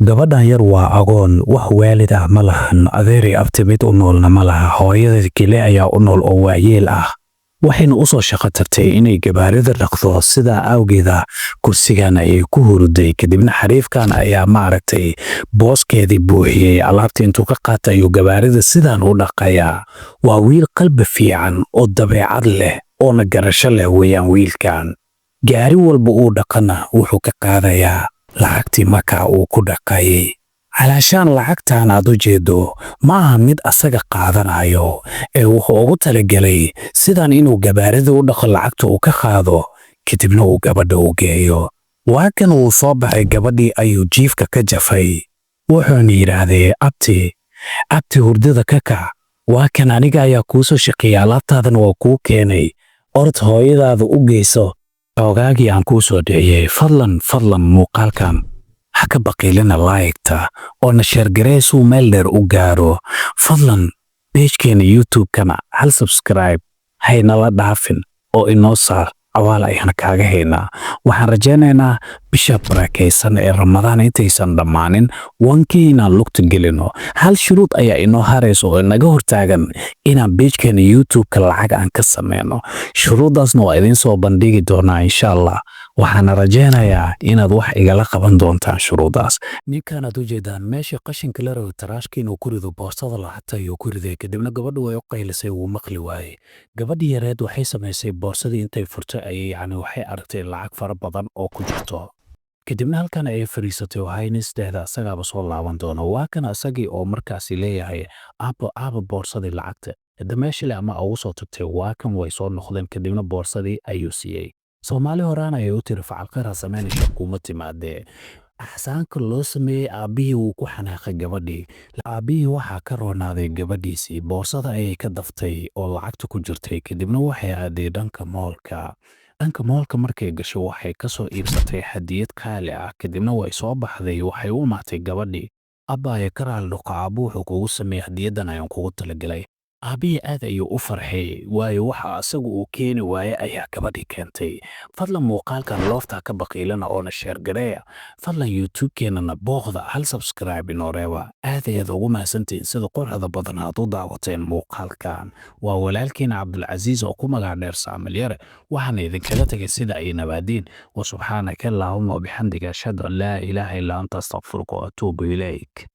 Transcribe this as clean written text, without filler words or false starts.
Gabadhan yar waa agoon, wax waalid ah ma lahan, adeeray abti mid u noolna ma laha. Hooyada kale ayaa u nool oo waayeel ah. Waxayna u soo shaqo tagtay inay gabaarida dhaqdo. Sidaa awgeeda kursigan ayay ku huruday. Kadibna xariifkan ayaa, maaragtay, booskeedii buuxiyey. Alaabta intuu ka qaatay ayuu gabaarida sidaan u dhaqayaa. Waa wiil qalbi fiican oo dabeecad leh oona garasho leh weeyaan wiilkan. Gaari walba uu dhaqana wuxuu ka qaadayaa lacagtii markaa uu ku dhaqayay. Calaashaan lacagtan aad u jeedo ma aha mid asaga qaadanayo, ee wuxuu ugu talagelay sidan inuu gabaarida u dhaqo, lacagta uu ka qaado, kadibna uu gabadha u geeyo. Waa kan uu soo baxay, gabadhii ayuu jiifka ka jafay, wuxuuna yidhaahday, "Abti, abti, hurdada ka kac. Waa kan, aniga ayaa kuu soo shaqeeyay, alaabtaadana waa kuu keenay. Orod hooyadaada u geyso xoogaagii aan kuu soo dhiciyey." Fadlan, fadlan, muuqaalkan ha ka baqiilina like-ta oo na share garee suu meel dheer u gaaro. Fadlan page-keena YouTube-kana hal subscribe haynala dhaafin oo inoo saar. Awaal ayaan kaaga haynaa. Waxaan rajaynaynaa bisha barakaysan ee Ramadaan intaysan dhammaanin wankii inaan lugta gelino. Hal shuruud ayaa inoo haraysa oo inaga hortaagan inaan page-keena YouTube-ka lacag aan ka sameyno. Shuruuddaasna waa idiin soo bandhigi doonaa, insha Allah. Waxaana rajaynayaa inaad wax igala qaban doontaan shuruuddaas. Ninkaanaad u jeedaan meeshii qashinka la rabo, trash-ka inuu ku rido, boorsada lacagta ayuu ku riday. Kadibna gabadhu way u qaylisay, wuu maqli waayey. Gabadhii yareed waxay samaysay, boorsadii intay furtay ayay, yacni, waxay aragtay lacag fara badan oo ku jirto. Kadibna halkan ayay fadhiisatay, waxayna isdhehda asagaaba soo laaban doono. Waa kan asagii oo markaasi leeyahay, "Aabo, aabo, boorsadii lacagta hada meeshale ama ugu soo tagtay." Waa kan, way soo noqdeen. Kadibna boorsadii ayuu siiyey. Soomaali horaan ayay u tiri, "Facalqar ha samaynaysa kuma timaadee." Axsaanka loo sameeyey aabbihii wuu ku xanaaqay gabadhii. Aabbihii waxaa ka roonaaday gabadhiisii. Boorsada ayay ka daftay oo lacagta ku jirtay. Kadibna waxay aaday dhanka mall-ka. Dhanka mall-ka markay gasho, waxay ka soo iibsatay hadiyad qaali ah. Kadibna way soo baxday, waxay u imaatay gabadhii. "Abbaaya, ka raali noqo, aabbo wuxuu kugu sameeyey, hadiyaddan ayaan kugu talagalay." Aabbihii aad ayuu u farxay, waayo waxa asagu uu keeni waayey ayaa gabadhii keentay. Fadlan muuqaalkan love-ta ka baqiilana oona share gareeya. Fadlan YouTube-keenana booqda, hal subscribe inoo reeba. Aad ayaad ugu mahadsantihiin sida quruxda badan aad u daawateen muuqaalkan. Waa walaalkiina Cabdulcasiis oo ku magac dheer Saamilyare. Waxaana idinkaga tegay sida ay nabaadiin. Wa subxaanaka allaahuma wabixamdiga, ashhadu an laa ilaaha illaa anta, astaqfiruka wa atuubu ilayk.